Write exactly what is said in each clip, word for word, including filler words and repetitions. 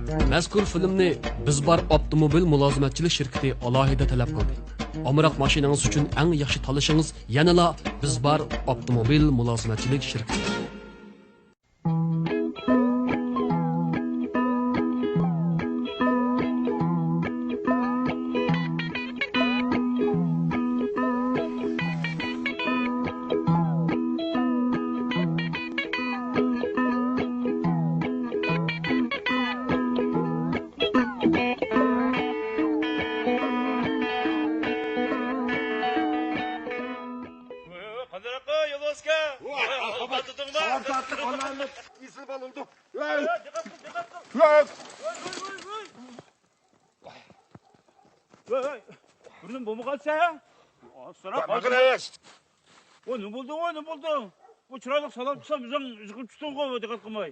مەزكۇر فىلىمنى بىز بار ئاپتوموبىل مۇلازىمەتچىلىك شىركىتى ئالاھىدە تەلەپ قىلدى. ئامراق ماشىنىڭىز ئۈچۈن ئەڭ ياخشى تاللىشىڭىز يەنىلا بىز بار ئاپتوموبىل مۇلازىمەتچىلىك شىركىتى. قانداق يولۋاسكا؟ سالام تارتتىڭ، ئونلارنى ئېسىل بالىلدى. ۋاي، دىققەت قىل، دىققەت قىل. ۋاي، ۋاي، ۋاي، ۋاي. ۋاي، ۋاي. بۇرنۇم بولمىغان سەن؟ ئاستىراق. ۋاي، بۇ نېمە بولدى، ۋاي، نېمە بولدى؟ بۇ چىرايلىق سالام قىلسام، ئۆزۈڭ يىقىپ چۈشتۈڭغۇ، دىققەت قىلماي.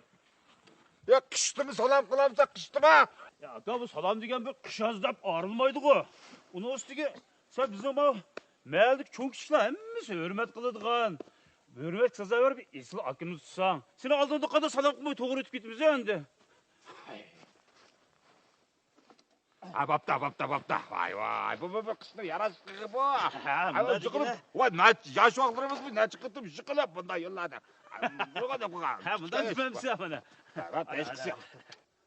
يا، قىشتىمۇ سالام قىلامسەن، قىشتىما؟ يا، ئاكا، بۇ سالام دېگەن بىر قىش ياز دەپ ئايرىلمايدىغۇ. ئۇنىڭ ئۈستىگە سەن بىزنىڭ مانا مەھەللىدىكى چوڭ كىچىكلەر ھەممىسى ھۆرمەت قىلىدىغان، ھۆرمەت سازاۋەر بىر ئېسىل ئاكىمىزسەن. سېنىڭ ئالدىڭدا قانداق سالام قىلماي توغرا ئۆتۈپ كېتىمىز ئەمدى؟ ھە، بوپتۇ، بوپتۇ، بوپتۇ. ۋاي، ۋاي، بۇ، بۇ، بۇ قىشنىڭ ياراشلىقى بۇ. ھە، ھە، مۇنداق جىقىلىپ، دېگىنە. ۋاي، نەچ-، ياش ۋاقىتلىرىمىز بۇ نەچچە قېتىم جىقىلىپ بۇنداق يوللاردا. بۇنىڭغا نېمە قىلغان؟ ھە، مۇنداق دېمەمسىز مانا. ھە، ۋاي، ھە، تەشكىسى. ھە.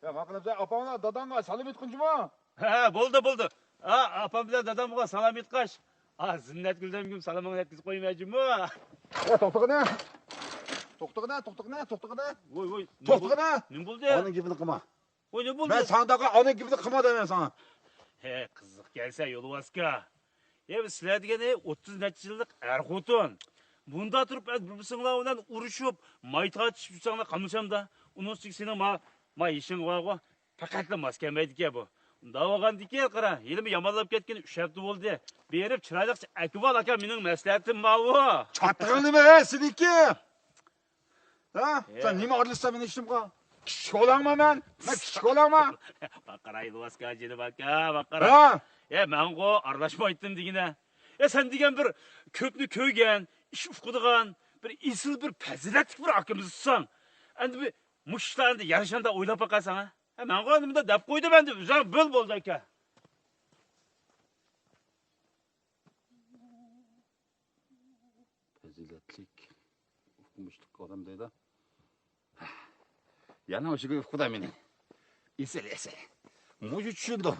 يا، ماقۇل، سەن ئاپاڭغا، داداڭغا سالام ئېيتقىنچىما؟ ھە، بولدى، بولدى. ھە، ئاپام بىلەن دادامغا سالام ئېيتقاچ، ھە، زىننەتگۈلدىن سالىمىڭنى يەتكۈزۈپ قويمايچىمۇ؟ ۋاي، توختىغىنە. توختىغىنە، توختىغىنە، توختىغىنە. ۋوي، ۋوي، نېمە بول-، توختىغىنە. نېمە بولدى؟ ئانىڭ گېپىنى قىلما. ۋوي، نېمە بولدى؟ مەن ساڭا دەپ ئانىڭ گېپىنى قىلما دەيمەن ساڭا. ھە، قىزىق گەلسە يولۋاسكا. ھە، سىلەر دېگەن، ھە، ئوتتۇز نەچچە يىللىق ئەر-خوتۇن. بۇنداق تۇرۇپ، بىر-بىرسىڭلار بىلەن ئۇرۇشۇپ، ماي تارتىشىپ يۈرسەڭلار قاملىشامدا؟ ئۇنىڭ ئۈستىگە سېنىڭ ما-، ما يېشىڭ بارغۇ، پەقەتلا ماس كەلمەيدىكەن بۇ. ئۇنداق بولغاندىكىن، قارا، ھېلىمۇ يامانلاپ كەتكىنى ئۈچ ھەپتە بولدى. بېرىپ، چىرايلىقچە ئەكىۋال، ئاكا، مېنىڭ مەسلىھەتىم بارغۇ. چاتىقىڭ نېمە، ھە، سېنىڭكى؟ ھە؟ ھە. سەن نېمە ئارىلىشىسەن مېنىڭ ئىشىمغا؟ كىچىك بالامما مەن؟ مەن كىچىك بالامما؟ باققىراي، يولۋاسكا، جېنىم ئاكا، باققىراي. ھە؟ ھە، مەنغۇ ئارىلاشمايتتىم دېگىنە. ھە، سەن دېگەن بىر كۆپنى كۆرگەن، ئىش ئۇقىدىغان، بىر ئېسىل، بىر پەزىلەتلىك بىر ئاكىمىزسەن. ئەمدى بىر مۇشۇ ئىشلارنى يارىشاندا ئويلاپ باقاي ساڭا. ھە، مەنغۇ ئەمدى مۇنداق دەپ قويدۇم ئەمدى، ئۆزۈڭ بىل بولدى ئاكا. پەزىلەتلىك، ئوقۇمۇشلۇق ئادەم دەيدۇ. يەنە ئاشۇ گەپ ئۇققۇدا مېنى. ئېسىل، ئېسىل. مۇشۇ چۈشىنىدۇ.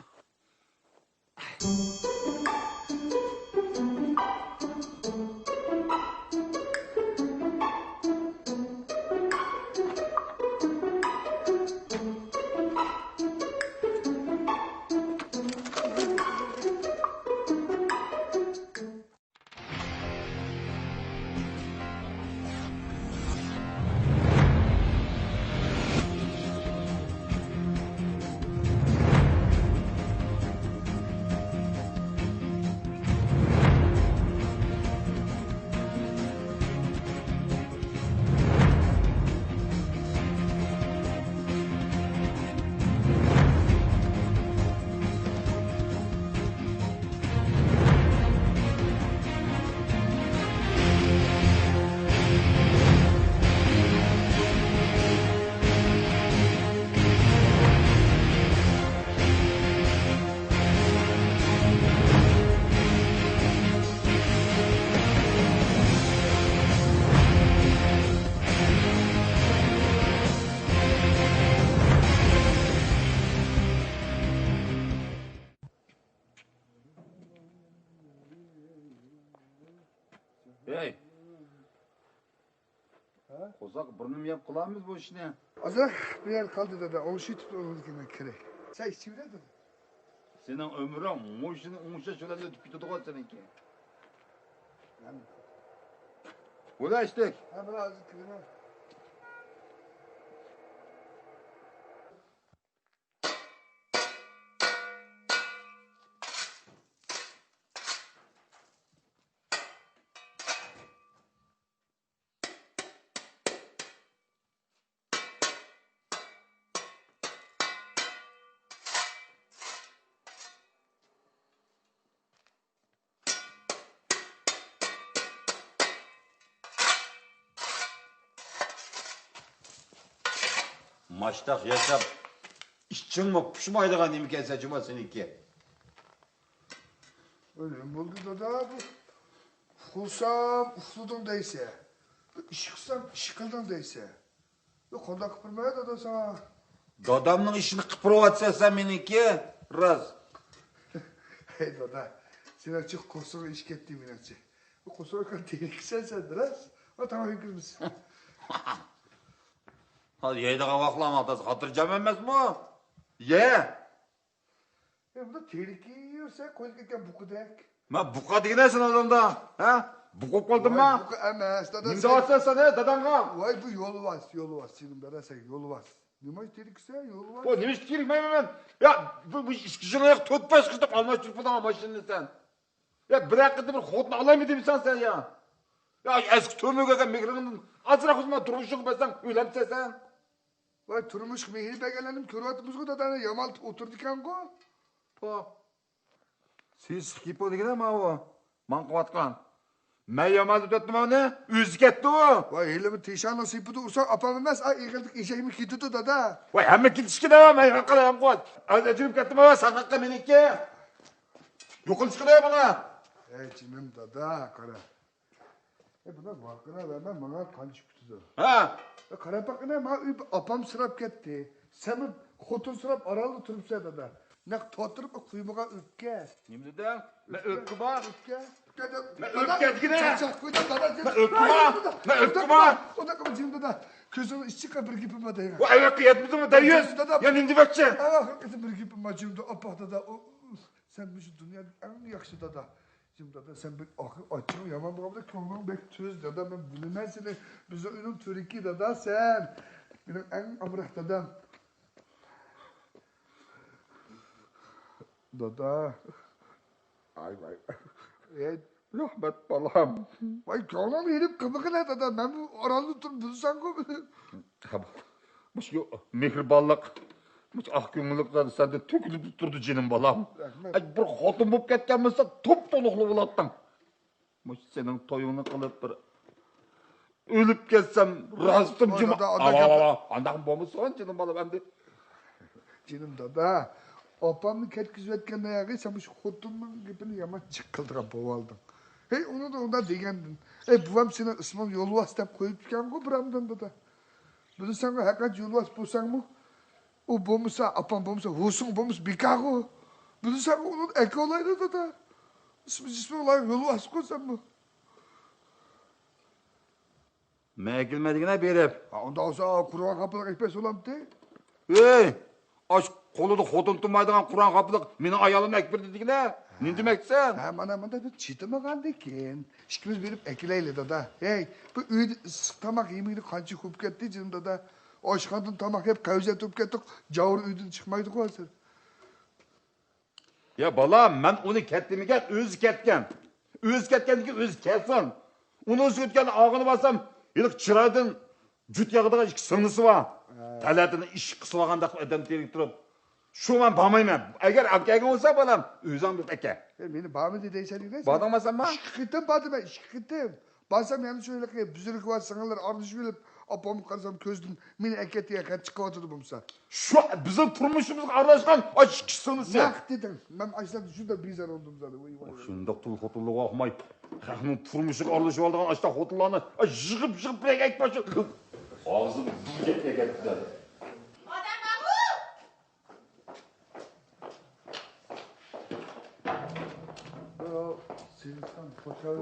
ھەي! ھە؟ قورساق بىرنېمە يەپ قىلارمىز بۇ ئىشنى؟ ئازراق بىر يەر قالدى دادا، ئوڭشىتىپ ئۇنىڭكىنى كىرەي. سەن ئىچىۋېرە دادا. سېنىڭ ئۆمرۈڭ مۇشۇنى ئوڭشاش بىلەن ئۆتۈپ كېتىدىغۇ سېنىڭكى. بولە ئىشتەك. ھە، بىر ھازىر كىرىمەن. ماشتاق ياساپ، ئىچ قۇشۇڭمۇ پۇشمايدىغان نېمىكەنسەن جۇما سېنىڭكى؟ نېمە بولدى دادا؟ بۇ ئۇخلىسام ئۇخلىدىڭ دەيسە، بۇ ئىش قىلسام ئىش قىلدىڭ دەيسە. ياق، قانداق قىپىرماي دادا ساڭا؟ دادامنىڭ ئىشىنى قىپىرىۋاتىسەن سەن مېنىڭكى، راست. ھەي دادا، سېنىڭچە قورسىقىڭ ئېچىپ كەتتى مېنىڭچە. بۇ قورسىقىڭ تېرىكىسەن سەن راست. ھا، تاماق يېگۈزمىسەن. ھا، يەيدىغان ۋاقىتلار ماڭا تازا خاتىرجەم ئەمەسمۇ؟ يە! ئە، بۇندا تېرىكى يۈرسە قويۇلۇپ كەتكەن بۇقىدەك. مەن بۇقا دېگىنە سەن ئادەمدە، ھە؟ بۇقا بولۇپ قالدىمما؟ ۋاي، بۇقا ئەمەس، دادا، نېمە سەن دەۋاتىسەن سەن، ھە، داداڭغا؟ ۋاي، بۇ يولۋاس، يولۋاس، جېنىم دادا، سەن يولۋاس. نېمە تېرىكسەن، يولۋاس؟ بۇ نېمە تېرىكمەيمەن مەن؟ يا، بۇ، بۇ ئىككى يىل تۆت پاس قىلىپ ئالماشتۇرۇپ قويدۇڭ ماشىنىنى سەن. يا، بىر ھەققىدە بىر خوتۇن ئالايمۇ دېمىسەن سەن يا. يا، ئەسكى تۆمۈرگە كەلگەن مېھرىڭدىن ئازراق ئۆزۈڭ تۇرمۇشۇڭغا بەرسەڭ ئۆيلەنمىسەن سەن. ۋاي، تۇرمۇشقا مېھىر بەرگەنلەرنى كۆرۈۋاتىمىزغۇ، دادا، يامانلىتىپ ئوتۇرىدىكەنغۇ. پو. سېسىق كېپىل دېگىنە ماۋۇ. ماڭقىۋاتقان. مەن يامانلىتىپ ئۆتتۈم ئۇنى، ئۆزى كەتتى ئۇ. ۋاي، ھېلىمۇ تىشاننىڭ سېپىدا ئۇرساڭ، ئاپام ئەمەس، ئا، ئېغىردىكى ئېشەكمۇ كېتىدۇ، دادا. ۋاي، ھەممە كېتىشكىدە، مەن ھەققىدە ھەم قۇۋۋەت. ئەجرىپ كەتتىم، ۋاي، سەن ھەققى مېنىڭكى. يوقىلىشقىدە بۇنى. ئەي، جېنىم دادا، قارا. ئە، بۇنداق ۋارقىراۋەرمە، ماڭا قانچە كۈتىدۇ؟ ھە. ئە، قاراپ باققىنا، ماڭا ئۆي ئاپام سوراپ كەتتى. سەن خوتۇن سوراپ ئارانلا تۇرۇپسەن، دادا. نەق تاتۇرۇپ قۇيمىغان ئۆپكە. نېمە دېدىڭ؟ مەن ئۆپكە بار. ئۆپكە. مەن ئۆپكە دېگىنە. چاقچاق قويدۇم، دادا. مەن ئۆپكە بار. مەن ئۆپكە بار. ئۇنداق قىلما، جېنىم دادا. كۆزۈڭنىڭ ئىچىگە بىر گېپىم بار دەيمەن. ۋە ئەۋەتكە يەتمىدىڭمۇ، دەييۇس؟ دادا. يا نېمە دېمەكچى؟ ئەۋە، قىزىم، بىر گېپىم بار، جېنىم دادا. ئاپا، دادا، ئۇ، سەن مۇشۇ دۇنيادىكى ئەڭ ياخشى دادا. جېنىم دادا، سەن بەك ئاچچىقىڭ يامان بولغان بىلەن كۆڭلۈڭ بەك تۈز، دادا، مەن بىلىمەن سېنى. بىزنىڭ ئۆينىڭ تۈۋرۈكى، دادا، سەن. مېنىڭ ئەڭ ئامراق دادام. دادا. ئاي، ۋاي. ئەي. رەھمەت، بالام. ۋاي، كۆڭلۈڭنى ئېلىپ قىلمىغىنە، دادا. مەنمۇ ئارانلا تۇرۇپ بىلسەڭغۇ. ھە، بال-، مۇشۇ مېھرىبانلىق، مۇشۇ ئاق كۆڭۈللۈك سەندىن تۆكۈلۈپ تۇرىدۇ، جېنىم بالام. رەھمەت. ئەي، بىر خوتۇن بولۇپ كەتكەن بولسا، توپتولۇقلا بولاتتىڭ. مۇشۇ سېنىڭ تويۇڭنى قىلىپ، بىر ئۆلۈپ كەتسەم، راستتىن ۋاي، جۇما. دادا، ئانداق گەپ. ئانداق بولمىسۇن، جېنىم بالام، ئەمدى. جېنىم دادا، ئاپامنى كەتكۈزۈۋەتكەندە ياغى سەن مۇشۇ خوتۇننىڭ گېپىنى يامان جىق قىلىدىغان بولۇۋالدىڭ. ھەي، ئۇنى ئۇنداق دېگەندىن. ھەي، بوۋام سېنىڭ ئىسمىڭنى يولۋاس دەپ قويۇپتىكەنغۇ بىرەمدىن، دادا. بىلسەڭغۇ، ھەرقانچە يولۋاس بولساڭمۇ، ئۇ بولمىسا، ئاپام بولمىسا، ھوسۇڭ بولمىسا بىكارغۇ. بىلسەڭغۇ، ئۇنى ئەكەۋالايلى، دادا. ئىسمى جىسمى ئۇلار يولۋاسقۇ سەنمۇ. مەن ئەكەلمەي دېگىنە بېرىپ. ھا، ئۇنداق بولسا، قۇربان قاپىلىق ئەكەلسە بولامتى؟ ھەي! ئاش قولىدا خوتۇن تۇرمايدىغان قۇربان قاپىلىق مېنىڭ ئايالىمنى ئەكىپ بېرىدۇ دېگىنە. نېمە دېمەكچىسەن؟ ھە، مانا مۇنداق بىر چېتىمىغاندىكىن، ئىككىمىز بېرىپ ئەكېلەيلى، دادا. ھەي، بۇ ئۆيدە ئىسسىق تاماق يېمىگىلى قانچە كۆپ كەتتى، جېنىم دادا. ئاشخانىدىن تاماق يەپ، قەۋزىيەت بولۇپ كەتتۇق. جاۋۇر ئۆيدىن چىقمايدىغۇ ھازىر. يا بالام، مەن ئۇنى كەت دېمىگەن، ئۆزى كەتكەن. ئۆزى كەتكەندىن كېيىن ئۆزى كەتسۇن. ئۇنىڭ ئۈستىگە ئۆتكەن ئاغىنى بارسام، ھېلىقى چىرايدىن جۇت ياغىدىغان ئىككى سىڭلىسى بار. ھە. تەلەتىنى ئىشىك قىسىۋالغاندەك ئادەم تېرىك تۇرۇپ. شۇ مەن بارمايمەن. ئەگەر ئەكەلگەن بولسا، بالام، ئۆزۈڭ بېرىپ ئەكە. ئەي، مېنى بارمىدى دەيسەن، نېمە دەيسەن؟ باردىڭما سەنمۇ؟ ئىككى قېتىم باردىم مەن، ئىككى قېتىم. بارسام يەنە شۇ ھېلىقى بۈزرۈكى بار سىڭىللار ئارىلىشىپ ئېلىپ، ئاپامغا قارىسام كۆزىدىن مېنى ئەكەت دېگەن خەت چىقىۋاتىدۇ بولمىسا. شۇ بىزنىڭ تۇرمۇشىمىزغا ئارىلاشقان ئاشۇ ئىككى سىڭلىسى. نەق دېدىڭ. مەن ئاشۇلاردا شۇنداق بىزار بولدۇم زادى. ۋاي، ۋاي، ۋاي. شۇنداق تۇل خوتۇنلۇق ئاقماي، خەقنىڭ تۇرمۇشىغا ئارىلىشىۋالىدىغان ئاشۇنداق خوتۇنلارنى يىغىپ، يىغىپ بىر ئەكەت باشلىدى. ئاغزىم بۇ گەپكە كەتتى.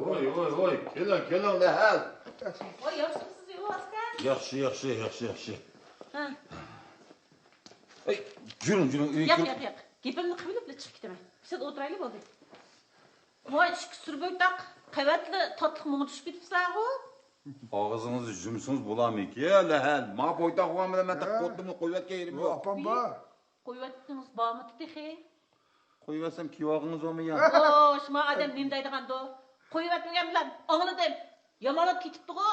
ۋوي، ۋوي، ۋوي، كېلىڭ، كېلىڭ، لەھەل. ۋاي، ياخشىمۇسىز، يولۋاس ئاكا؟ ياخشى، ياخشى، ياخشى، ياخشى. ھە. ئەي، يۈرۈڭ، يۈرۈڭ، ئۆيگە ياق، كىرىڭ. ياق، ياق. گېپىمنى قىلىۋېلىپ چىقىپ كېتىمەن. سىز ئولتۇرايلى، بولدى. ۋاي، ئىككى سۈر بويتاق، قەۋەتلا تاتلىق مۇڭدىشىپ كېتىپسىلەرغۇ. ئاغزىڭىزنى يۇمسىڭىز بولامىكى، لەھەل. ما بويتاق بولغان بىلەن مەن ھە. قوتلۇمنى قويۇۋەتكەن يېرىم يوق. ئاپام بار. قويۇۋەتكىنىڭىز بارمىدى تېخى؟ قويۇۋەتسەم كىيىۋالغىنىڭىز بارمۇ يا؟ ئو، شۇما ئادەم نېمە دەيدىغاندۇ؟ قويۇۋەتمىگەن بىلەن ئاڭلىدىم. يامانلاپ كېتىپتىغۇ.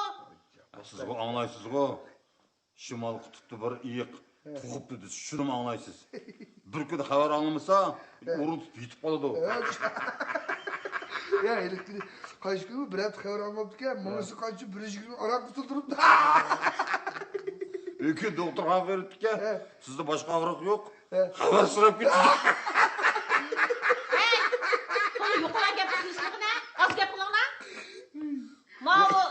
سىزغۇ ئاڭلايسىزغۇ. شىمال قۇتۇپتا بىر ئېيىق تۇغۇپتۇ دېسە، شۇنىمۇ ئاڭلايسىز. بىر كۈن خەۋەر ئاڭلىمىسا، ئورۇن تۇتۇپ يېتىپ قالىدۇ. يا، ھېلىقى قايسى كۈنى بىر ھەپتە خەۋەر ئاڭلىماپتىكەن، مېڭىسى قانچە بىر يۈز يىگىرمە ئاراق قۇتۇلدۇرۇپتۇ. ئۆكۈن دوختۇرخانىغا بېرىپتىكەن، سىزدە باشقا ئاغرىق يوق. ھەۋەسلىنىپ كېتىدۇ. ھەي، تولا يۇقىرى گەپ قىلىشلىقىنى، ئاز گەپ قىلىڭلار. ماۋۇ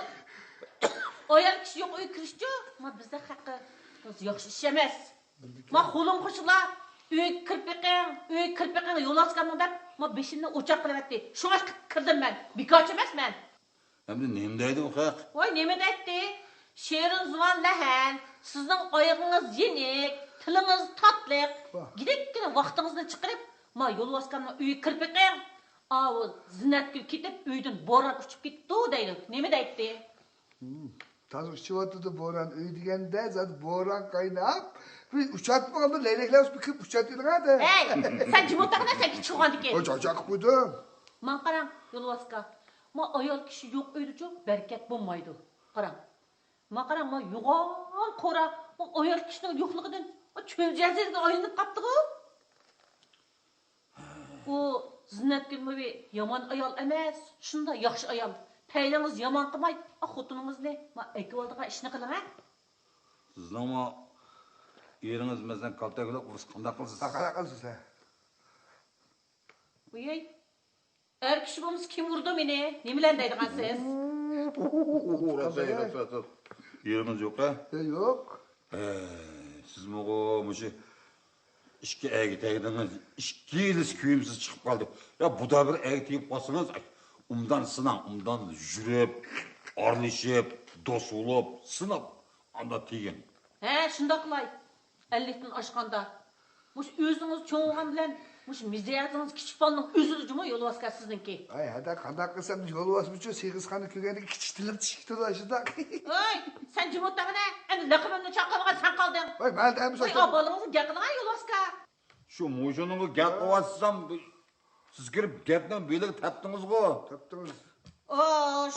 ئايال كىشى يوق ئۆيگە كىرىشچۇ، ما بىزدە خەققە ياخشى ئىش ئەمەس. ما خۇلۇم خۇشۇلا ئۆيگە كىرىپ بېقىڭ، ئۆيگە كىرىپ بېقىڭ، يولۋاس ئاكامنىڭ دەپ، ما بېشىمنى ئوچاق قىلىۋەتتى. شۇڭا كىردىم مەن. بىكارچى ئەمەس مەن. ئەمدى نېمە دەيدۇ ئۇ خەق؟ ۋاي، نېمە دەيتتى؟ شېرىن زۇۋان لەھەن، سىزنىڭ ئايىغىڭىز يېنىك، تىلىڭىز تاتلىق، ۋاھ. گىدىككىنە ۋاقتىڭىزنى چىقىرىپ، ما يولۋاس ئاكامنىڭ ئۆيىگە كىرىپ بېقىڭ. ئاۋۇ زىننەتگۈل كېتىپ، ئۆيدىن بوران ئۇچۇپ كېتىپتۇ دەيدۇ. نېمە دەيتتى؟ ھىم، تازا ئۇچۇۋاتىدۇ بوران. ئۆي دېگەندە زادى بوران قايناپ، بىر ئۇچاتمىغاندا لەيلەكلەر ئۇچۇپ كىرىپ ئۇچاتىدىغان-دە. ھەي، سەن جىم ئولتۇرغىنا، سەن كىچىك قىلغاندىكىن. ھوي، چاچاق قويدۇم. ماڭا قاراڭ، يولۋاس ئاكا. ما ئايال كىشى يوق ئۆيدىچۇ بەرىكەت بولمايدۇ. قاراڭ. ما قاراڭ، ما يوغان قورا، ما ئايال كىشىنىڭ يوقلۇقىدىن ما چۆل جەزىرىگە ئايلىنىپ قاپتىغۇ. ئۇ زىننەتگۈلمۇ يامان ئايال ئەمەس، شۇنداق ياخشى ئايال. پەيلىڭىز يامان قىلماي، ئا، خوتۇنىڭىزنى ما ئەكىۋالىدىغان ئىشنى قىلىڭ، ھە؟ سىزنىڭمۇ ئېرىڭىز مەسىلەن كالتەكلەپ ئۇرسا قانداق قىلىسىز؟ قانداق قىلىسىز، ھە؟ ۋىي، ئەر كىشى بولمىسا كىم ئۇرىدۇ مېنى؟ نېمىلەرنى دەيدىغانسىز؟ ئۇراسىز، ئۇراسىز. ئېرىڭىز يوق، ھە؟ يوق. ھە، سىزمۇغۇ مۇشۇ ئىككى ئەگە تەگدىڭىز، ئىككىلىسى كۆيۈمسىز چىقىپ قالدى. يا بۇدا بىر ئەگە تېگىپ قالسىڭىز، ئوبدان سىناڭ، ئوبدان يۈرۈپ، ئارىلىشىپ، دوست بولۇپ، سىناپ، ئاندىن تېگىڭ. ھە، شۇنداق قىلاي. ئەللىكتىن ئاشقاندا. مۇشۇ ئۆزىڭىز چوڭ بولغان بىلەن مۇشۇ مىجەزىڭىز كىچىك بالىنىڭ ئۆزىدە جۇمۇ، يولۋاس ئاكا، سىزنىڭكى. ۋاي ھەدە، قانداق قىلسام يولۋاسمۇچۇ سېغىزخاننى كۆرگەندىكى كىچىك تىلىم چىشىپ كېتىدۇ ئاشۇنداق. ۋاي، سەن جىم ئولتۇرغىنە، ئەمدى لىقىمىمنى چاققانغا سەن قالدىڭ. ۋاي، مەن دەمسە ۋاي، ئا، بالىڭىزنى گەپ قىلغان يولۋاس ئاكا. شۇ مۇشۇنىڭغا گەپ قىلىۋاتسام، سىز كىرىپ گەپنىڭ بېلىگە تەپتىڭىزغۇ. تەپتىڭىز. ئوش،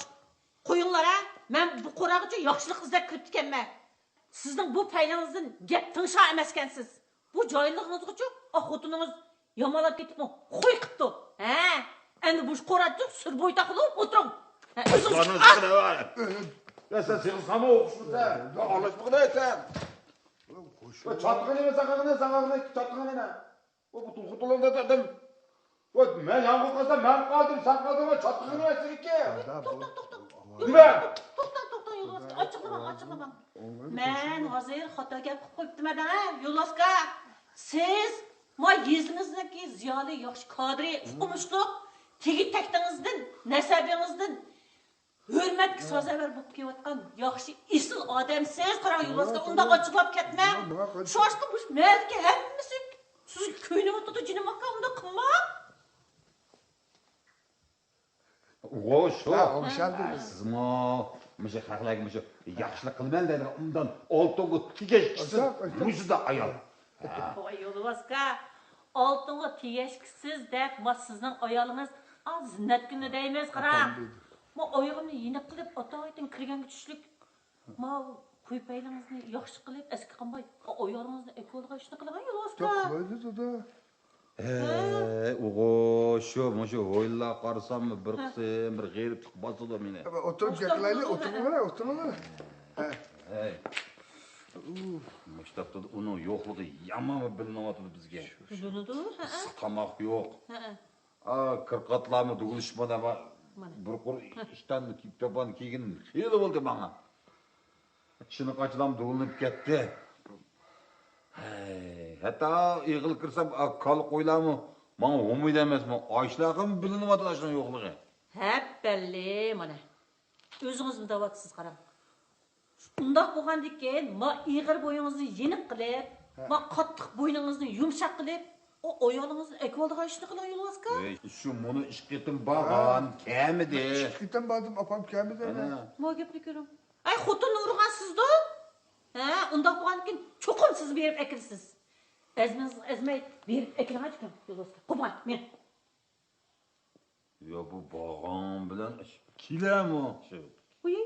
قويۇڭلار ھە، مەن بۇ قوراغىچە ياخشىلىق ئىزدەپ كىرىپتىكەنمەن. سىزنىڭ بۇ پەيلىڭىزدىن گەپ تىڭشار ئەمەسكەنسىز. بۇ جاھىللىقىڭىزغىچۇ، ئا، خوتۇنىڭىز يامانلاپ كېتىپمۇ خوي قىپتۇ. ھە، ئەمدى مۇشۇ قوراچۇ سۈر بويتاق بولۇپ ئولتۇرۇڭ. ھە، ئۆزىڭىز چىقىڭ. يا سەن سېغىز ساما ئوقۇشمۇ سەن؟ يا ئالاشمىغىن سەن. چاتىقىنى يېمە ساقاغىنى، ساقاغىنى، چاتىقىنى يېمە. ۋاي، بۇ تۇغۇت ئۇلاردا دەم. ۋاي، مەن يالغۇز قالسام، مەن قالدىم، سەن قالدىڭ، ۋاي، چاتىقىڭنى يەتسىكى. توختاڭ، توختاڭ، توختاڭ. نېمە؟ توختاڭ، توختاڭ، يولۋاس ئاكا، ئاچچىقلىماڭ، ئاچچىقلىماڭ. مەن ھازىر خاتا گەپ قىلىپ قويۇپتىمەن دەڭە، يولۋاس ئاكا. سىز ما يېزىمىزنىڭكى زىيالىي، ياخشى كادىرى، ئوقۇمۇشلۇق، تېگى-تەكتىڭىزدىن، نەسەبىڭىزدىن ھۆرمەتكە سازاۋەر بولۇپ كېلىۋاتقان ياخشى ئېسىل ئادەمسىز. قاراڭ، يولۋاس ئاكا، ئۇنداق ئاچچىقلاپ كەتمەڭ. شۇ ئاشقا مۇشۇ مەھەللىدىكى ھەممىسى سىزگە كۆيۈنۈۋاتىدۇ، جېنىم ئاكا، ئۇنداق قىلماڭ. ئوغۇ، شۇ. ھە، ئوڭشالدى. سىزمۇ مۇشۇ خەقلەرگە مۇشۇ ياخشىلىق قىلىمەن دەيدىغان ئۇندان ئالتۇنغا تېگىشكىسىز مۇشۇنداق ئايال. ۋاي يولۋاس ئاكا، ئالتۇنغا تېگىشكىسىز دەپ، ما سىزنىڭ ئايالىڭىز، ئا، زىننەتگۈلنى دەيمىز، قاراڭ. ما ئايىغىمنى يېنىك قىلىپ، ئاتايتىن كىرگەنگە چۈشلۈك. ما قوي پەيلىڭىزنى ياخشى قىلىپ، ئەسكە قالماي، ئا، ئايالىڭىزنى ئەكىۋالغان ئىشنى قىلىڭ، يولۋاس ئاكا. ياق، قىلايلى دادا. ھە، ئوغۇ، شۇ، مۇشۇ ھويلىلارغا قارىساممۇ بىر قىسىم بىر غېرىبلىق باسىدۇ مېنى. ئولتۇرۇپ گەپ قىلايلى، ئولتۇرۇڭلار، ئولتۇرۇڭلار. ھە. ھەي. مۇشۇ ھەپتىدە ئۇنىڭ يوقلۇقى يامان بىلىنىۋاتىدۇ بىزگە. بىلىنىدۇ، ھە. ئىسسىق تاماق يوق. ھە. ئا، كىرقاتلارمۇ دۇگىلىشىپ مانا، مانا. بىر قۇر ئىشتان كىيىپ تاپان كىيگىنىم خېلى بولدى ماڭا. چىنىقاچلام دۇغلىنىپ كەتتى. ھەي، ھەتتا ئېغىل كىرسەم، ئا، كالا قويلارمۇ ماڭا ھومۇيدۇ ئەمەسمۇ، ئاشلارغىمۇ بىلىنىۋاتىدۇ ئاشۇنىڭ يوقلۇقى. ھەپپەللى، مانا. ئۆزىڭىزمۇ دەۋاتىسىز، قاراڭ. ئۇنداق بولغاندىكىن، ما ئېغىر بوينىڭىزنى يېنىق قىلىپ، ھە. ما قاتتىق بوينىڭىزنى يۇمشاق قىلىپ، ئۇ ئايالىڭىزنى ئەكىۋالىدىغان ئىشنى قىلىڭ، يولۋاس ئاكا. ئەي، شۇ مۇنۇ ئىككى قېتىم بارغان، ھە. كەمىدى. ئىككى قېتىم باردىم، ئاپام كەمىدى. ئەنە. ما گەپنى كۆرۈڭ. ئەي، خوتۇننى ئۇرغانسىزدۇ؟ ھە، ئۇنداق بولغاندىكىن چوقۇم سىز بېرىپ ئەكىرىسىز. ئەزمىڭىز ئەزمەي بېرىپ ئەكىرىڭ ئاچىكىم، يولۋاس ئاكا. قوپماي، مېڭىڭ. يا بۇ بارغان بىلەن كېلەرمۇ؟ شۇ. ئۇي،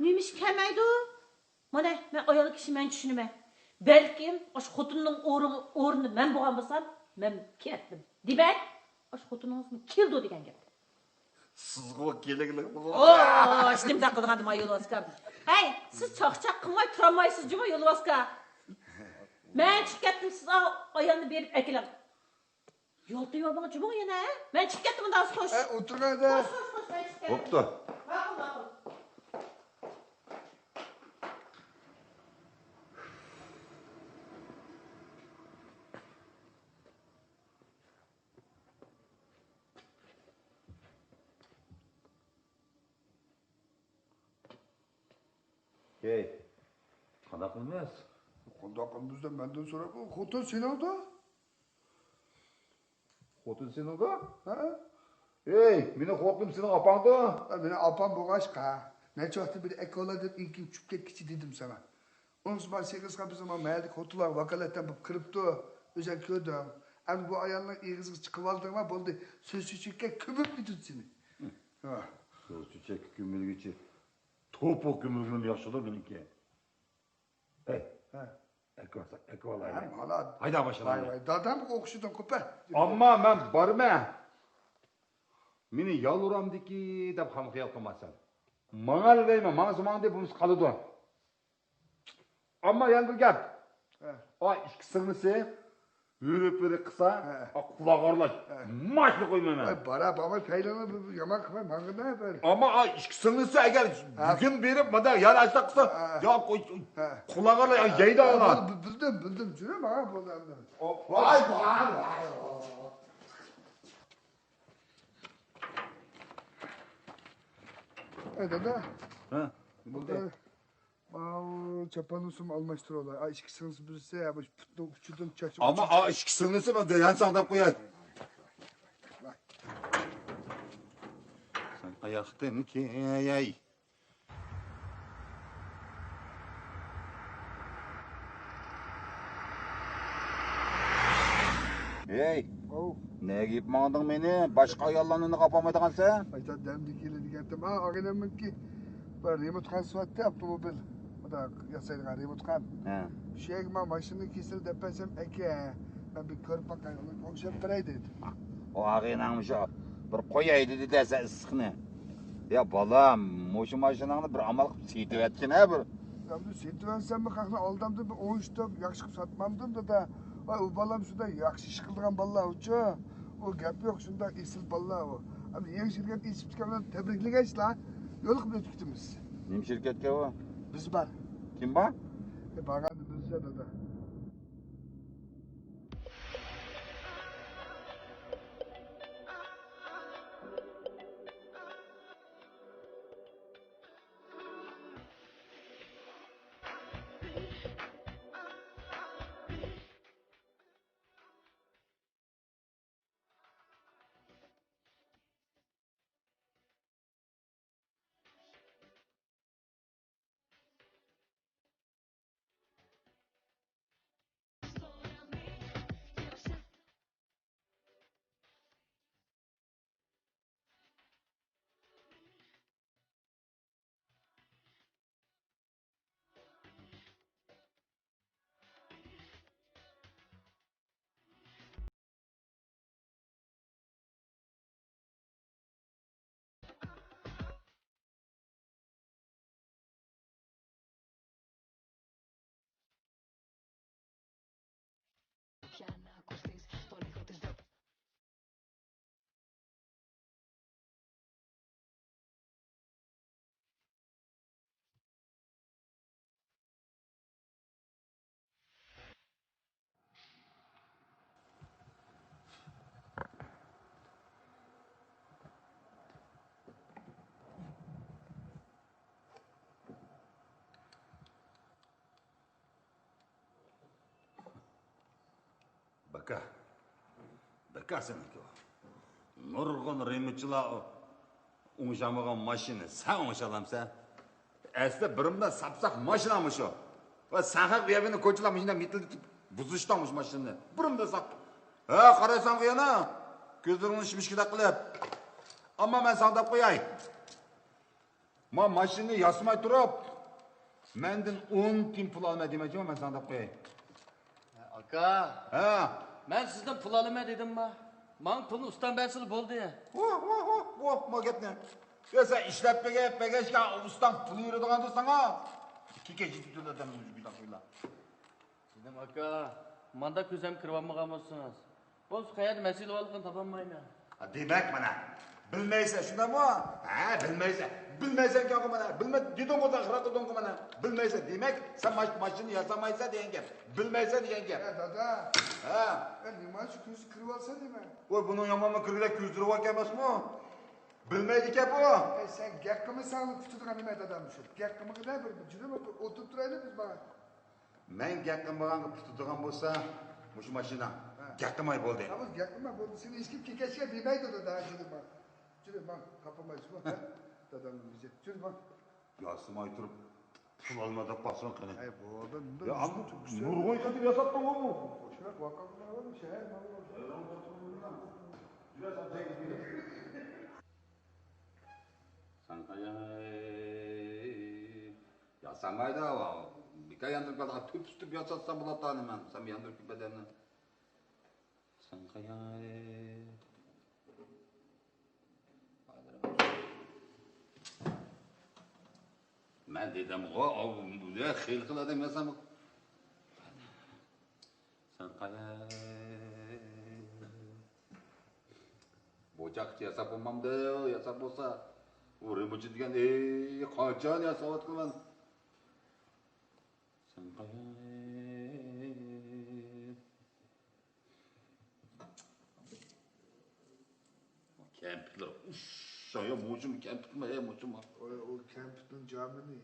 نېمە ئىش كەلمەيدۇ؟ مانا، مەن ئايال كىشى، مەن چۈشىنىمەن. بەلكىم ئاشۇ خوتۇننىڭ ئورنى، ئورنىدا مەن بولغان بولسام، مەن كەتتىم. دېمەك، ئاشۇ خوتۇنىڭىزمۇ كېلىدۇ دېگەن گەپ. سىزغۇ كېلىگلىك بولۇڭ. ئوش، نېمىداق قىلىدىغان دېمە، يولۋاس ئاكا. ھەي، سىز چاقچاق قىلماي تۇرالمايسىز جۇمۇ، يولۋاس ئاكا. مەن چىقىپ كەتتىم، سىز ئا-، ئايالنى بېرىپ ئەكېلىڭ. يالتىيىۋالمىڭ جۇمۇ يەنە، ھە؟ مەن چىقىپ كەتتىم، ئۇنداق خوش. ئە، ئولتۇرغان ئەدە. خوش، خوش، خوش، مەن چىقىپ كەتتىم. بوپتۇ. ماقۇل، ماقۇل. ھەي، قانداق قىلىمىز؟ قانداق قىلىمىز دەپ مەندىن سوراپ، خوتۇن سېنىڭدۇ. خوتۇن سېنىڭدۇ؟ ھە؟ ھەي، مېنىڭ خوتۇنۇم سېنىڭ ئاپاڭدۇ. ھە، مېنىڭ ئاپام بولغاچقا، نەچچە ۋاقىتتىن بېرى ئەكەۋالە دەپ ئېڭىكىم چۈشۈپ كەتكۈچى دېدىم ساڭا. ئۇنىڭ ئۈچۈن مانا سېغىز خان بىزنىڭ مانا مەھەللىدىكى خوتۇنلارغا ۋاكالەتتىن بولۇپ كىرىپتۇ. ئۆزۈڭ كۆردۈڭ. ئەمدى بۇ ئايالنىڭ ئېغىزىغا چىقىۋالدىڭما، بولدى. سۆز چۆچەككە كۆمۈپ كېتىدۇ سېنى. ھە. سۆز چۆچەككە كۆمۈلگۈچى توپا كۆمۈلگىنىم ياخشىدۇ مېنىڭكى. ھەي، ھە. ئەكىۋالسا، ئەكىۋالايلى. ھەم ھالا. ھايدا باشلايلى. ۋاي، ۋاي، دادام ئوخشىدىڭ قوپە. ئەمما مەن بارىمەن. مېنى يالۋۇرامدىكى دەپ خام خىيال قىلماسەن. ماڭا دەيمەن، ماڭسا ماڭدى، بولمىسا قالىدۇ. ئەمما يەنە بىر گەپ. ھە. ئا، ئىككى سىڭلىسى ھۆرە-پۆرە قىلسا، ھە. ئا، قۇلاق ئارىلاش. ھە. ماشىنا قويمايمەن. ئاي، بارا، بارماي، پەيلىڭنى بىر، بىر يامان قىلماي، ماڭغىنە بىر. ئەمما ئا، ئىككى سىڭلىسى ئەگەر ھە. بۈگۈن بېرىپ، مانا يەنە ئاشۇنداق قىلسا، ھە. يا قوي، ھە. قۇلاق ئارىلاش، ھە. يەيدۇ ھە، ئانا. بىل-، بىلدىم، بىلدىم، جۈرە ماڭا بولدى ئەمدى. ۋاي، ۋاي، ۋاي. ئەي، دادا. ھە، بولدى. ماۋۇ چاپاننى سۇم ئالماشتۇرۇۋالاي. ئا، ئىككى سىڭلىسى بىرسى، ھە، بۇ پۇتنىڭ ئۇچىدىن چاچ. ئەمما ئا، ئىككى سىڭلىسى مەن دەيەن ساڭداپ قوياي. سەن ئاياقتىن كېيەي. ھەي، ئوۋ. نەگە ئېلىپ ماڭدىڭ مېنى؟ باشقا ئاياللارنى نېمىگە ئاپارمايدىغانسەن؟ ئايتا دەمدە كېلىدىكەنتىم. ھا، ئاغىنەمنىڭكى بىر رېمونتخانىسى بارتتى، ئاپتوموبىل. مۇنداق ياسايدىغان رېمونتخان. ھە. شۇ يەرگە مانا ماشىنىنى كېسىلى دەپ بەرسەم، ئەكە، مەن بىر كۆرۈپ باقاي، ئۇنى ئوڭشاپ بېرەي دېدى. ئۇ ئاغىنەڭمۇ شۇ بىر قوي ھەيدىدى دەسە ئىسسىقنى. يا بالام، مۇشۇ ماشىناڭنى بىر ئامال قىلىپ سېتىۋەتكىنە بىر. ئەمدى سېتىۋەتسەممۇ خەقنى ئالدامدىن بىر ئوڭشىتىپ، ياخشى قىلىپ ساتمامدىم دادا. ۋاي، ئۇ بالام شۇنداق ياخشى ئىش قىلىدىغان بالىلار ئۇچۇ. ئۇ گەپ يوق، شۇنداق ئېسىل بالىلار ئۇ. ئەمدى يېڭى شىركەت ئېچىپتىكەن بىلەن تەبرىكلىگەچلا، يولۇقۇپ ئۆتۈپ كېتىمىز. نېمە شىركەتكە ئۇ؟ بىز بار. كىم بار؟ ئە، بارغاندا بىلسە دادا. بەكە، بەكە سېنىڭكى ئۇ. نۇرغۇن رېمونتچىلار ئوڭشالمىغان ماشىنىنى سەن ئوڭشالامسەن؟ ئەسلى بىرىمدە ساپساق ماشىنامۇ شۇ. ۋە سەن خەق بۇ يەرنى كوچىلار مۇشۇنداق مىتىلدىتىپ بۇزۇشتاڭ مۇشۇ ماشىنىنى. بىرىمدە ساپ. ھە، قارايسەن يەنە. كۆزلىرىڭنى شىمىشكىدەك قىلىپ. ئەمما مەن ساڭا دەپ قوياي. ما ماشىنىنى ياسىماي تۇرۇپ، مەندىن ئون تىيىن پۇل ئالىمەن دېمەكچىمەن، مەن ساڭا دەپ قوياي. ئاكا، ھە. مەن سىزدىن پۇل ئالىمەن دېدىمما؟ ماڭا پۇلنى ئۇستام بەرسىلا بولدى. ۋوھ، ۋوھ، ۋوھ، ۋوھ، ما گەپنى. يا سەن ئىشلەپ بېگەپ بەگەشكە ئۇستاڭ پۇل بېرىدىغاندۇ ساڭا؟ كېكەچ يېتىپ تۇرىدۇ ئادەم مۇشۇ بۇنداق ئويلار. ئاكا، ماندا كۆزەم كىرىۋالمىغان بولسىڭىز، بولسا قەيەردە مەسىلە بارلىقىنى تاپالمايمەن. دېمەك، مانا، بىلمەيسەن، شۇنداقمۇ؟ ھە، بىلمەيسەن. بىلمەيسەنكەنغۇ مانا. بىلمە دېدىڭغۇ، تېخى راقىدىڭغۇ مانا. بىلمەيسەن. دېمەك، سەن ماش-، ماشىنا ياسامايسەن دېگەن گەپ. بىلمەيسەن دېگەن گەپ. ھە، دادا. ھە. ئە، نېمانچە كۆزى كىرىۋالسا دەيمەن. ۋاي، بۇنىڭ يامانمۇ كىرگۈدەك كۆزلىرى باركەن ئەمەسمۇ؟ بىلمەيدىكەن بۇ. ئەي، سەن گەپ قىلمىساڭ، كۈتىدىغان نېمە دادام شۇ؟ گەپ قىلمىغىنە، بىر، بىر جۈرە بولۇپ ئولتۇرۇپ تۇرايلى بىز مانا. مەن گەپ قىلمىغانغا پۈتىدىغان بولسا، مۇشۇ ماشىنا. ھە. گەپ قىلماي بولدى. ھە، بولدى، گەپ قىلما، بولدى. سېنى ھېچكىم كېكەچكە دېمەيدۇ، دادا، جۈرە مانا. جۈرە مانا، تاپالمايسىزمۇ؟ ھە؟ دادامنىڭ يۈزى. جۈرە مانا. ياسىماي تۇرۇپ، پۇل ئالما دەپ قالسۇن قېنى. ھەي، بولدى، يا، ئەمما نۇرغۇن قېتىم ياساپتىغۇ بۇ. قوشۇراق ۋاقىپلار شەھەر مالى. سەن قايا؟ ياسامايدۇ، بىكار ياندۇرۇپ قالدى. تۈپ-تۈپ ياساتسا بولاتتى نېمە؟ سەن ياندۇرۇپ كېتىپ بەدەننى. سەن قايا؟ مەن دېدىمغۇ، ئاۋۇ خېلى خىل ئادەم ياسام. سەن قايا؟ بۇ چاقچە ياساپ بولمامدۇ، ياساپ بولسا. ئۇ رېمونتچى دېگەن، ئەي، قاچان ياساۋاتقىمەن. سەن قايا؟ كەمپۈتلەر، ئۇش، يا مۇشۇمۇ كەمپۈتمۇ، ھە، مۇشۇمۇ؟ ۋاي، ئۇ كەمپۈتنىڭ جامىنى.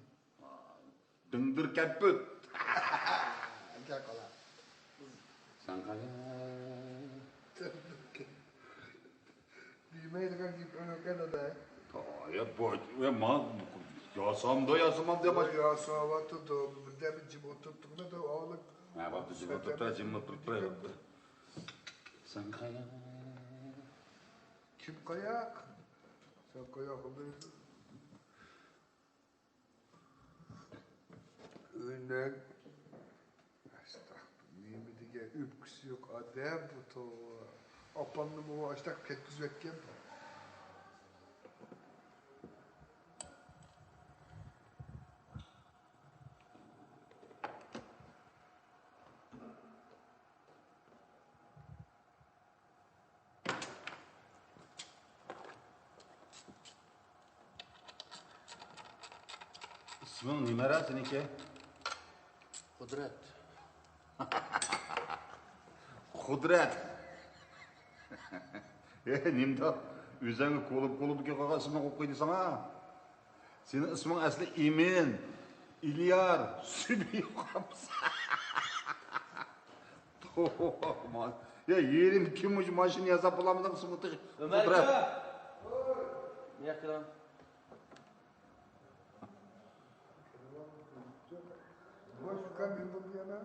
دىڭدىر كەمپۈت. گەپ قالا. سەن قايا؟ دېمەيدىغان گېپىڭ يوق دادا. يا، بۇ، يا، ما، ياسامدۇ، ياسىمامدۇ، يا، ياساۋاتىدۇ. بىردەم جىم ئولتۇرۇپ تۇرمىدۇ، ئاۋۇلۇق. ھە، بوپتۇ، جىم ئولتۇرۇپ تۇر، جىم ئولتۇرۇپ تۇر. سەن قايا؟ كىم قاياق؟ سەن قاياق؟ ئۆينەك. ئەستەغپۇرۇللا، نېمە دېگەن ئۆپكىسى يوق ئادەم بۇ، توۋا. ئاپامنىمۇ ئاشتاق كەتكۈزۈۋەتكەن بۇ. ئىسمىڭ نېمە سېنىڭكى؟ قۇدرەت. قۇدرەت. ئە، نېمىنداق ئۆزۈڭگە كولۇپ كولۇپكە قالغان ئىسىمنى قويۇپ قويدى ساڭا؟ سېنىڭ ئىسمىڭ ئەسلى ئىمىن، ئىليار، سۈبھى قامسا. يا، يېرىم كۈن مۇشۇ ماشىنا ياساپ بولالمىدىڭ، سىمۇ تېخى ئۆمەر قۇدرەت. ئاكا! نېياق كېلىڭ. بوش ئۇكام، نېمە بولدى يەنە؟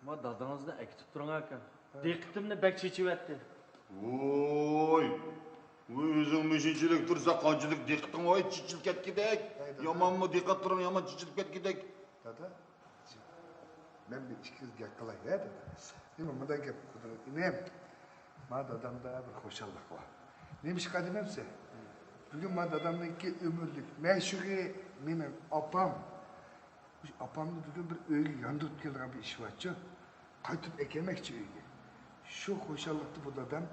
ما دادىڭىزنى ئەكېتىپ تۇرۇڭ ئاكا. ھە. دىققىتىمنى بەك چېچىۋەتتى. ۋوي! ۋوي، ئۆزۈڭ مۇشۇنچىلىك تۇرسا، قانچىلىك دىققىتىڭ، ۋاي، چېچىلىپ كەتكۈدەك. ھەي، دادا. يامانمۇ دىققەت قىلىڭ، يامان چېچىلىپ كەتكۈدەك. دادا، مەن بىر ئىككى سۆز گەپ قىلاي، ھە، دادا. نېمە، مۇنداق گەپ، قۇدرەت ئىنىم. ما دادامدا بىر خۇشاللىق بار. نېمىشقا دېمەمسە؟ بۈگۈن ما دادامنىڭكى ئۆمۈرلۈك مەشۇقى مېنىڭ ئاپام. ئاپامنى بۈگۈن بىر ئۆيگە ياندۇرۇپ كېلىدىغان بىر ئىش بارچۇ. قايتۇرۇپ ئەكەلمەكچى ئۆيگە. شۇ خۇشاللىقتا بۇ دادام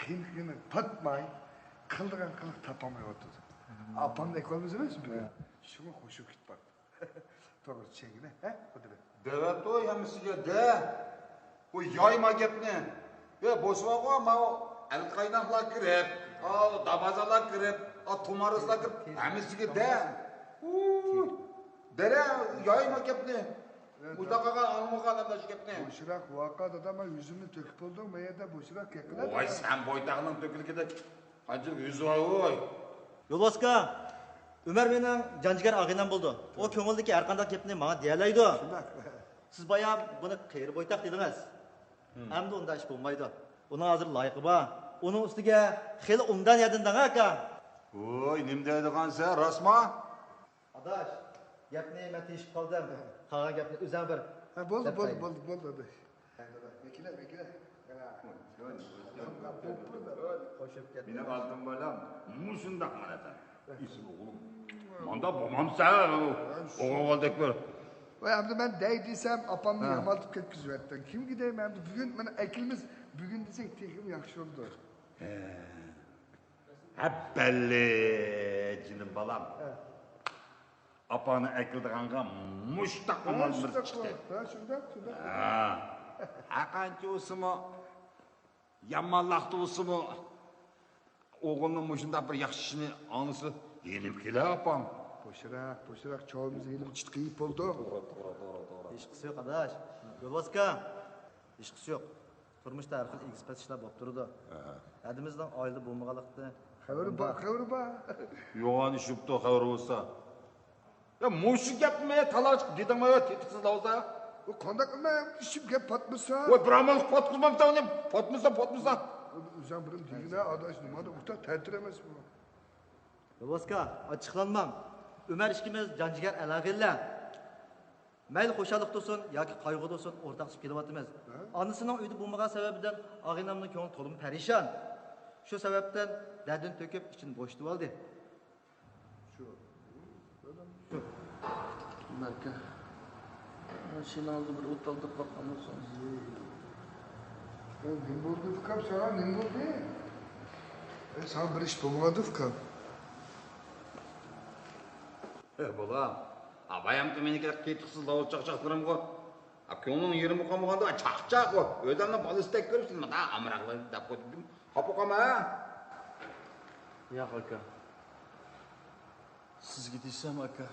قىينىقىنى پاتماي، قىلىدىغان قىلىق تاپالمايۋاتىدۇ. ئاپامنى ئەكىۋالمىسىمىز بۈگۈن. شۇڭا خۇشۇ كۈتۈپ باقتى. توغرا چۈشەنگىنە، ھە، قۇدرەت؟ دەۋەتتۇ ھەممىسىگە دە. بۇ يايما گەپنى. يا، بولسىمۇغۇ، ماۋۇ ئەلقايناقلار كىرىپ، ئا، دابازانلار كىرىپ، ئا، تۇمارىسلار كىرىپ، ھەممىسىگە دە. ئۇ، دەرە، يايما گەپنى. ئۇنداق قىلغان ئاڭلىمىغان ئادەملەر شۇ گەپنى. بوشراق ۋاقا دادام، يۈزۈمنى تۆكۈپ بولدۇڭ، ما يەردە بوشراق گەپ قىلە. ۋاي، سەن بويتاقنىڭ تۆكۈلگىدەك قانچىلىك يۈزى بار، ۋوي. يولۋاسكا، ئۆمەر مېنىڭ جان جىگەر ئاغىنەم بولىدۇ. ئۇ كۆڭلىدىكى ھەر قانداق گەپنى ماڭا دېيەلەيدۇ. شۇنداق. سىز بايا بۇنى قېرى بويتاق دېدىڭىز. ھىم. ئەمدى ئۇنداق ئىش بولمايدۇ. ئۇنىڭ ھازىر لايىقى بار. ئۇنىڭ ئۈستىگە خېلى ئوبدان ياردەم دەڭ ئاكا. ۋوي، نېمە دەيدىغانسەن، راستما؟ ئاداش، گەپنى مەن تېشىپ قالدىم. قالغان گەپنى ئۆزۈڭ بىر ھە، بولدى، دەپ بولدى، بەرگىن. بولدى، بولدى، ئاداش. ۋەكىلە، ۋەكىلە. قوشۇپ كەتتى. مېنىڭ ئالدىم بالام مۇشۇنداق مانا سەن. ئېسىل ئوغلۇم. ماندا بولمامسەن، ئوغۇل بالىدەك بىر. ۋاي، ئەمدى مەن دەي دېسەم، ئاپامنى ھە. يامانلىتىپ كەتكۈزۈۋەتتىڭ. كىمگە دەيمەن ئەمدى؟ بۈگۈن مانا ئەكېلىمىز، بۈگۈن دېسەڭ تېخىمۇ ياخشى بولىدۇ. ھە. ھە، بەللى، جېنىم بالام. ھە. ئاپاڭنى ئەكېلىدىغانغا مۇشتاق ھە، ئامال بىر شۇنداق چىقتى. بولۇپتۇ، ھە، شۇنداق، شۇنداق. ھە. ھەر قانچە بولسىمۇ، يامانلاقتا بولسىمۇ، ئوغلىنىڭ مۇشۇنداق بىر ياخشى ئىشىنى ئاڭلىسا، يېنىپ كېلە ئاپام. بوشراق، بوشراق، چاۋىمىز ھېلىمۇ چىتقىيىپ بولدى. توغرا، توغرا، توغرا، توغرا. ھېچقىسى يوق، ئاداش. يولۋاس ئاكا، ھېچقىسى يوق. تۇرمۇشتا ھەر خىل ئېگىز-پەس ئىشلار بولۇپ تۇرىدۇ. ئەھە. ھەدىمىزنىڭ ئائىلىدە بولمىغانلىقىنى خەۋىرى بار، خەۋىرى بار. يوغان ئىش بوپتۇ، خەۋىرى بولسا. يا، مۇشۇ گەپنىمۇ تالاش دېدىڭمۇ، يا، تېتىقسىز لاۋزا؟ ۋە قانداق ئىشىپ گەپ پاتمىسا؟ ۋە بىر ئامال پاتقۇزمامسەن ئۇنى، پاتمىسا، پاتمىسا. ئۆزۈڭ بىرىم دېگىنە، ئاداش، نېمادا ئۇتاق تەتۈر ئەمەسمۇ؟ يولۋاس ئاكا، ئاچچىقلانماڭ. ئۆمەر ئىككىمىز جان-جىگەر ئەلاقىلەر. مەيلى خۇشاللىق تۇرسۇن ياكى قايغۇ تۇرسۇن، ئورتاقلىشىپ كېلىۋاتىمىز. ھە؟ ئانىسىنىڭ ئۆيدە بولمىغان سەۋەبىدىن ئاغىنەمنىڭ كۆڭلى تولىمۇ پەرىشان. شۇ سەۋەبتىن دەردىنى تۆكۈپ، ئىچىنى بوشىتىۋالدى. شۇ. شۇ. مەركە. ماشىنىڭىزدا بىر ئوت ئالدۇرۇپ باققان بولسىڭىز. ئەي، نېمە بولدى ئۇكام، ساڭا نېمە بولدى؟ ئەي، ساڭا بىر ئىش بولمىغاندۇ ئۇكام؟ ئەي، بالام، ئاۋايامتى مېنىڭكى تېتىقسىز لاۋۇز چاقچاقلىرىمغۇ. ئا، كۆڭلۈڭ يېرىم قالمىغاندا چاقچاق ئۇ. ئۆزۈمنىڭ بالىسىدەك كۆرۈپ، سېنى مانا ئامراقلىرىنى دەپ قويدۇم. خاپا قالما، ھە؟ ياق، ئاكا. سىزگە دېسەم، ئاكا،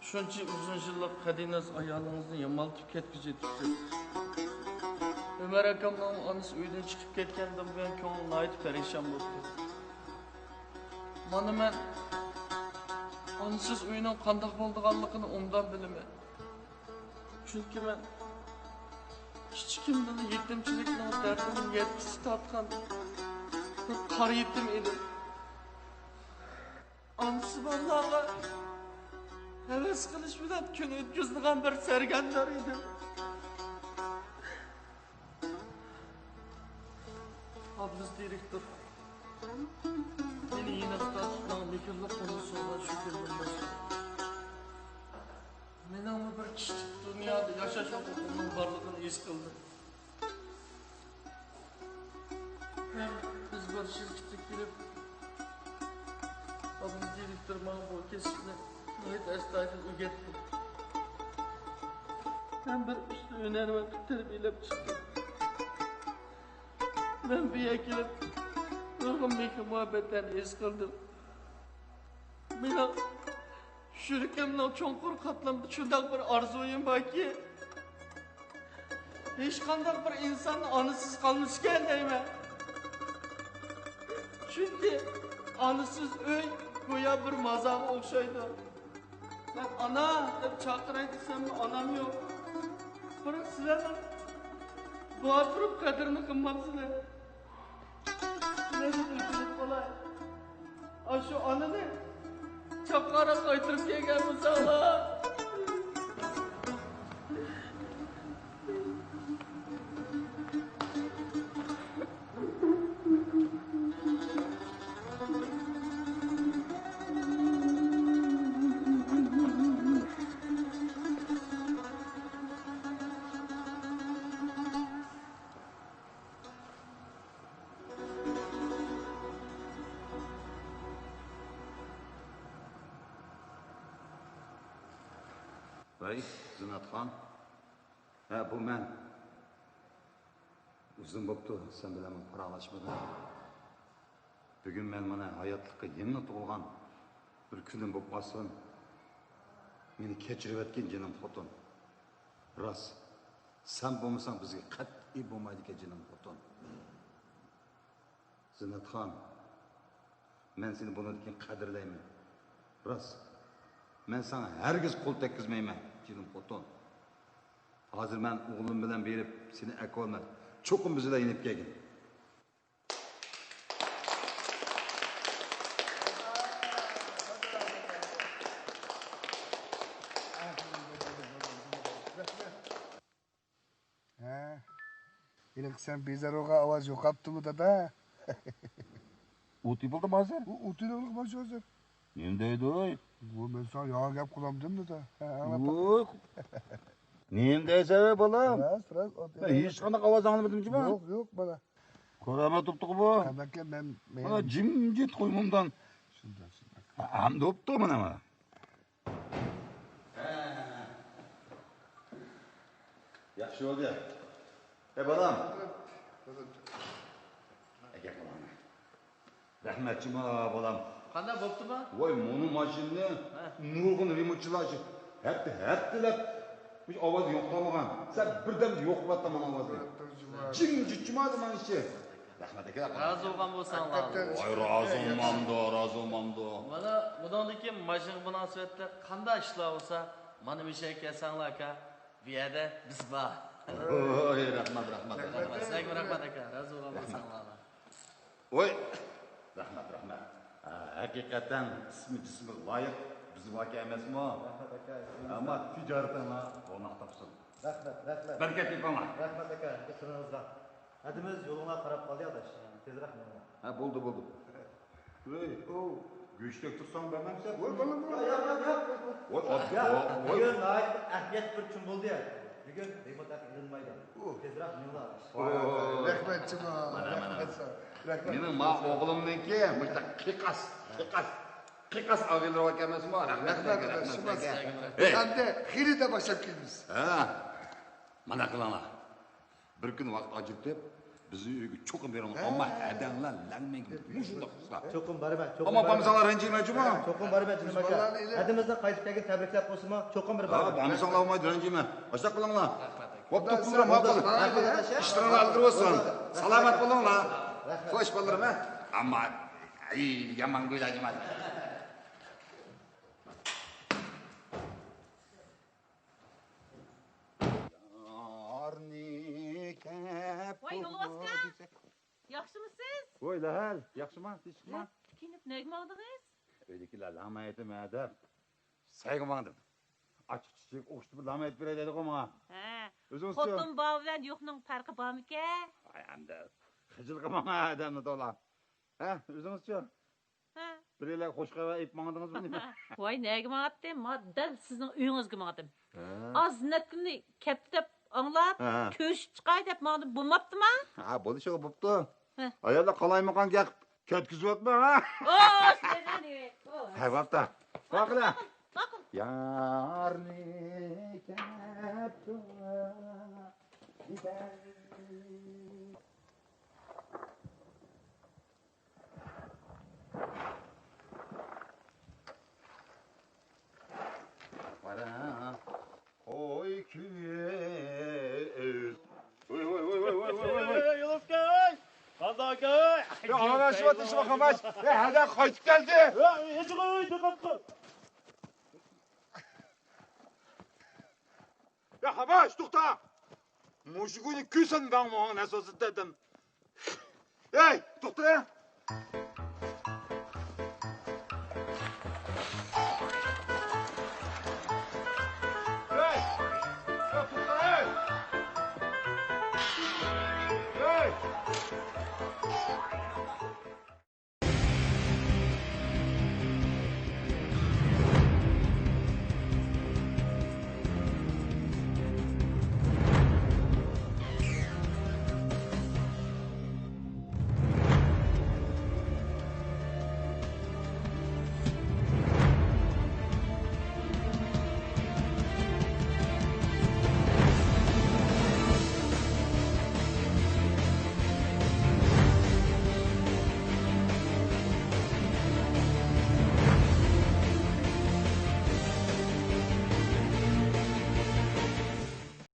شۇنچە ئۇزۇن يىللىق قەدىناس ئايالىڭىزنى يامانلىتىپ كەتكۈزۈۋېتىپسىز. ئۆمەر ئاكامنىڭ ئانىسى ئۆيدىن چىقىپ كەتكەندىن بۇيان كۆڭلى ناھايىتى پەرىشان بوپتۇ. مانا مەن ئانىسىز ئۆينىڭ قانداق بولىدىغانلىقىنى ئوبدان بىلىمەن. چۈنكى مەن كىچىكىمدىلا يېتىمچىلىكنىڭ دەردىنى يەتكۈسى تارتقان بىر قارا يېتىم ئىدىم. ئانىسى بارلارغا ھەۋەس قىلىش بىلەن كۈن ئۆتكۈزىدىغان بىر سەرگەردان ئىدىم. ئابلىز دىرېكتور مېنى يېنىغا تارتىپ، ماڭا مېھىرلىك قولىنى سۇنغان شۇ كۈندىن باشلاپ، مېنىڭمۇ بىر كىشىلىك دۇنيادا ياشاش ھوقۇقۇمنىڭ بارلىقىنى ھېس قىلدىم. ھەم بىز بىر شىركەتكە كىرىپ، ئابلىز دىرېكتور ماڭا بۇ كەسىپنى ناھايىتى ئەستايىدىل ئۆگەتتى. ھەم بىر ئۇستا ھۈنەرۋەن قىلىپ تەربىيەلەپ چىقتى. مەن بۇ يەرگە كېلىپ، نۇرغۇن مېھىر-مۇھەببەتلەرنى ھېس قىلدىم. مېنىڭ يۈرىكىمنىڭ چوڭقۇر قاتلىمىدا شۇنداق بىر ئارزۇيۇم باركى، ھېچقانداق بىر ئىنسان ئانىسىز قالمىسىكەن دەيمەن. چۈنكى ئانىسىز ئۆي گويا بىر مازارغا ئوخشايدۇ. مەن ئانا دەپ چاقىراي دېسەممۇ ئانام يوق. بىراق سىلەرنىڭ بار تۇرۇپ قەدرىنى قىلماپسىلەر. سىلەردىن ئۆتۈنۈپ قالاي. ئاشۇ ئانىنى چاپقانراق قايتۇرۇپ كەلگەن بولساڭلار. ۋەي، زىننەتخان. ھە، بۇ مەن. ئۇزۇن بوپتۇ سەن بىلەن مەن پاراڭلاشمىغىنى. بۈگۈن مەن مانا ھاياتلىققا يېڭى تۇغۇلغان بىر كۈنۈم بولۇپ قالسۇن. مېنى كەچۈرۈۋەتكىن جېنىم خوتۇن. راست، سەن بولمىساڭ بىزگە قەتئىي بولمايدىكەن جېنىم خوتۇن. زىننەتخان، مەن سېنى بۇنىڭدىن كېيىن قەدىرلەيمەن. راست، مەن ساڭا ھەرگىز قول تەگكۈزمەيمەن جېنىم خوتۇن. ھازىر مەن ئوغلۇم بىلەن بېرىپ سېنى ئەكىۋالىمەن. چوقۇم بىز بىلەن يېنىپ كەلگىن. ھە، ھېلىقى سەن بىزار بولغان ئاۋاز يوقاپتىمۇ، دادا؟ ئۇ تېپىلدىمۇ ھازىر؟ ئۇ، ئۇ تېپىلدى مانا شۇ ھازىر. نېمە دەيدۇ؟ بۇ مەن ساڭا ياڭا گەپ قىلامدىم دېدى. ھە، ئاڭلاپ باق. يوق. نېمە دەيسەن، بالام؟ راست، راست، ئوت مەن ھېچقانداق ئاۋاز ئاڭلىمىدىم جۇما. يوق، يوق، بالا. كارامەت بوپتۇغۇ بۇ. ھە، بەكە، مەن، مەن مانا جىمجىت قوي مۇندان. شۇنداق، شۇنداق. ھەم بوپتۇ مانا، مانا. ياخشى بولدى. ئەي، بالام. ئەكەپ بالامنى. رەھمەت جۇما، بالام. قانداق بوپتۇما؟ ۋاي، مۇنۇ ماشىنىنى ھە. نۇرغۇن رېمونتچىلار شۇ ھەپتە، ھەپتىلەپ مۇشۇ ئاۋاز يوقالمىغان. سەن بىردەم يوقىلىۋاتتىڭ مانا ئاۋازنى. جىمجىت جۇما مانا ئىشى. رەھمەت ئاكا. رازى بولغان بولساڭلار. ھەقىقەتەن. ۋاي، رازى بولمامدۇ، رازى بولمامدۇ. مانا بۇنىڭدىن كېيىن ماشىنىغا مۇناسىۋەتلىك قانداق ئىشلار بولسا، مانا مۇشۇ يەرگە كەلسەڭلار ئاكا، بۇ يەردە بىز بار. ۋاي، رەھمەت، رەھمەت، رەھمەت. سىلەرگىمۇ رەھمەت ئاكا، رازى بولغان بولساڭلار. ۋاي، رەھمەت، رەھمەت. ھە، ھەقىقەتەن ئىسمى جىسمىگە لايىق بىزنىڭ ئاكا ئەمەسمۇ؟ رەھمەت ئاكا. ئەمما تىجارىتىڭلار روناق تاپسۇن. رەھمەت، رەھمەت. بەرىكەت تېپىڭلار. رەھمەت ئاكا، ئىشلىرىڭىزغا. ھەدىمىز يولۇڭلار قاراپ قالدى ئاداش. تېزرەك مېڭىڭلار. ھە، بولدى، بولدى. ۋەي، ئو، گۆشتەك تۇرساڭ بەرمەمسەن؟ ۋەي، بالام، بالام. ياق، ياق، ياق. ۋەي، ئوت، ياق، ئوت، ئوت. بۈگۈن ناھايىتى ئەھمىيەتلىك بىر كۈن بولدى يا. بۈگۈن رېمونت ھەققى ئېلىنمايدۇ. ئۇ. تېزرەك مېڭىڭلار. ۋاي، ۋاي، ۋاي. رەھمەت جۇما. مانا، مانا. رەھمەت ساڭا. رەھمەت. مېنىڭ ما ئوغلۇمنىڭكى مۇشۇنداق قىقاس، قىقاس، قىقاس ئاغىنىلىرى بار ئەمەسمۇ؟ رەھمەت، رەھمەت، رەھمەت، رەھمەت. ھەي. ئەمدى خېرىدە باشلاپ كېلىمىز. ھە. مانا قىلىڭلار. بىر كۈن ۋاقىت ئاجرىتىپ، بىزنىڭ ئۆيگە چوقۇم بېرىڭلار. ھە. ئەمما ھەدەڭلار لەڭمەيگىن. مۇشۇنداق قىلسا. چوقۇم بارىمەن، چوقۇم ئەمما بارىمەن. بارمىساڭلار رەنجىمەن جۇما. چوقۇم بارىمەن جېنىم ئاكا. بالىلارنى ئېلىپ. ھەدىمىزدىن قايتىپ كەلگەن تەبرىكلەپ قويسىمۇ، چوقۇم بىر ھە، بارىمەن. بارمىساڭلار بولمايدۇ، رەنجىمەن. ئاشۇنداق قىلىڭلار. بوپتۇ، پۇللار ماقۇل. رەھمەت، رەھمەت. ئىشلىرىڭلار ئىلگىرى بولسۇن. رەھمەت. سالامەت بولۇڭلار. رەھمەت. خوش بالىلىرىم، ھە. ئەمما، ئەي، يامان كۈيلەر جۇما. يارنى كەپ ۋاي، يولۋاس ئاكا! دېسە. ياخشىمۇسىز؟ ۋاي، لەھەل، ياخشىما؟ تىنچلىقما؟ يا، كىيىنىپ نەگە ماڭدىڭىز؟ ئۆيدىكىلەر لەڭمەيتىمەن دەپ، سەيگە ماڭدىم. ئاچچىق چۈشۈپ ئوخشىتىپ لەڭمەيتىپ بېرەي دەيدىغۇ ماڭا. ھە. ئۆزىڭىزچۇ؟ خوتۇن بار بىلەن يوقنىڭ پەرقى بارمىكەن؟ ۋاي، ئەمدى خىجىل قىلماڭ ئادەمنى تولا. ھە، ئۆزىڭىزچۇ؟ ھە. بىرەيلەرگە خوش خەۋەر ئېيتىپ ماڭدىڭىزمۇ نېمە؟ ۋاي، نەگە ماڭاتتىم؟ ما دەل سىزنىڭ ئۆيىڭىزگە ماڭاتتىم. ھە. ئاز نەتكۈننى كەپتۇ دەپ ئاڭلاپ، ھە. كۆرۈشۈپ چىقاي دەپ ماڭدىم، بولماپتىما؟ ھە، بولۇشىغا بوپتۇ. ھە. ئاياللار قالايمىقان گەپ كەتكۈزۈۋاتما، ھە؟ ئوي، سىلەرنى، ئوي. ھە، بوپتۇ. ماقۇل، ماقۇل. يارنى كەپتۇ. قارا قوي كۆز. ۋوي، ۋوي، ۋوي. قانداق ئاكا؟ يا، ئانا شۇ ئاتىشىما قاماش. يا، ھەدە قايتىپ كەلدى. يا، ھېچ قوي، دىققەت قىل. يا، قاماش، توختا. مۇشۇ كۈنى كۈسەن بەڭ ماڭا نەسۋاسىت دېدىم. ھەي، توختا! ھەي! يا، توختا، ھەي! ھەي!